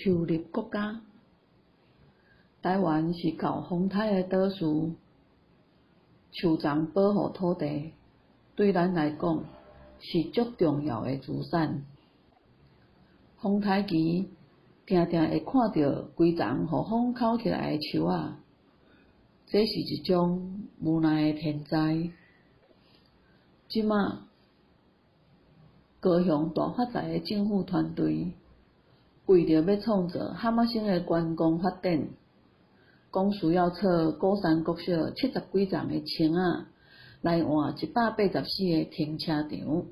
樹立國家。台灣是厚風颱的島嶼，樹叢保護土地，對咱來講是足重要的資產。風颱期，定定會看著規叢予風摳起來的樹仔，這是一種無奈的天災。這馬，高雄大發財的政府團隊，為著欲創造哈瑪星的觀光發展，講需要拆鼓山國小七十幾叢的青仔，來換184個停車場。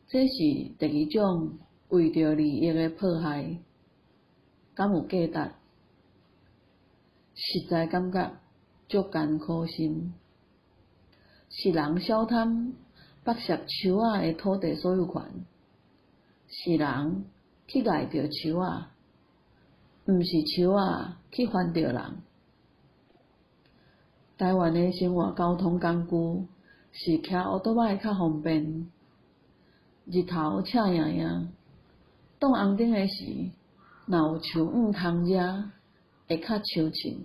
這是第二種為著利益的迫害，敢有價值？實在感覺足艱苦心。是人小貪剝削樹仔的土地所有權，是人去礙著樹仔，毋是樹仔去煩著人。台灣的生活交通工具是騎歐多擺較方便，日頭赤炎炎，擋紅燈的時，若有樹蔭通遮，會較舒暢。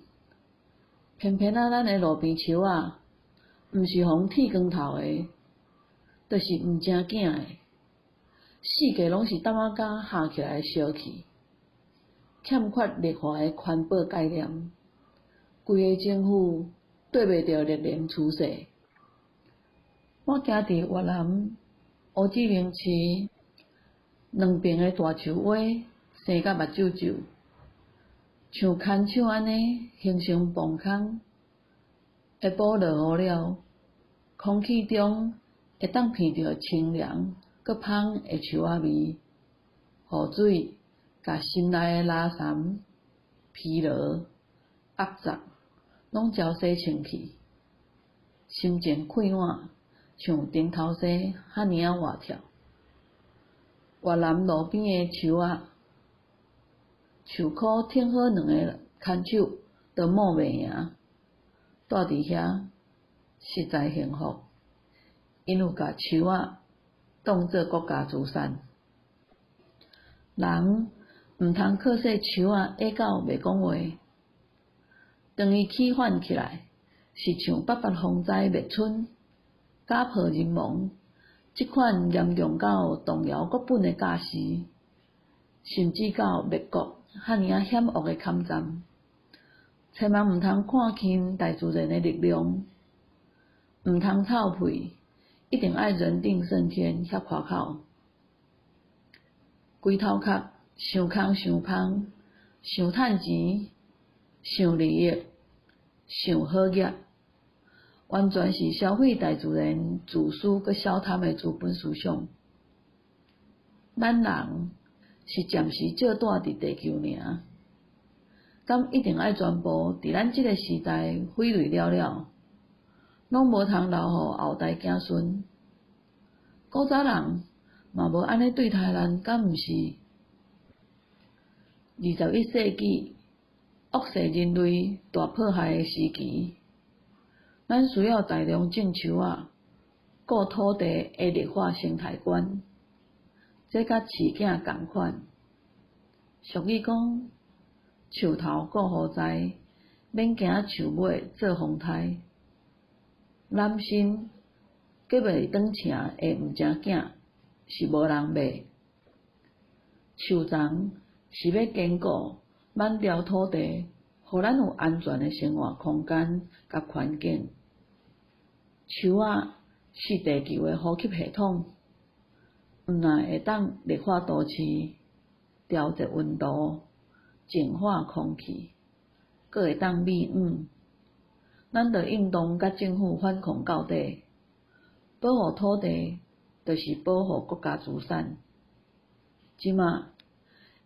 偏偏啊，咱的路邊樹仔，毋是予人剃光頭的，就是毋成囝的，四界攏是淡仔膠合起來的燒去，欠缺綠化的環保概念，規个政府綴袂著綠能趨勢。我行佇越南胡志明市，兩爿的大樹蛙生甲目睭睭，像牽手按呢形成磅空。下晡落雨了，空氣中會當鼻著清涼閣芳的樹仔味，雨水共心內的垃圾、疲勞、壓雜攏澆洗清去，心情快活，像頂頭生遐爾仔活跳。越南路邊的樹仔，樹箍挺好兩个牽手，都摸袂贏。蹛佇遐實在幸福，𪜶有共樹仔當做國家資產。人毋通靠勢樹仔矮到袂講話，當伊起反起來，是像八八風災滅村、家破人亡這款嚴重到動搖國本的架勢，甚至到滅國遐爾仔險惡的崁戰。千萬毋通看輕大自然的力量，毋通臭屁，一定愛人定勝天遐誇口。規頭殼想空想芳，想趁錢，想利益，想好額，完全是消費大自然自私閣小貪的資本思想。咱人是暫時借蹛佇地球爾。敢一定愛全部佇咱這个時代毀類了了，攏無通留予後代子孫。古早人嘛無按呢對待咱，敢毋是？21世紀惡勢人類大破壞的時期，咱需要大量種樹仔，顧土地的綠化生態觀，這佮飼囝仝款。俗語講，樹頭顧雨災，免驚樹尾做風颱。攬身閣袂轉成的毋成囝，是無人罵。樹叢是欲堅固挽牢土地，予咱有安全的生活空間佮環境。樹仔是地球的呼吸系統，毋但會當綠化都市、調節溫度、淨化空氣，閣會當避雨。咱著應當佮政府反抗到底，保護土地，就是保護國家資產。這馬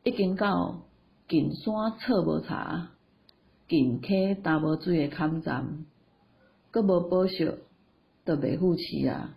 已經到近山錯無柴，近溪焦無水的坎站，閣無保釋，就袂赴市啊！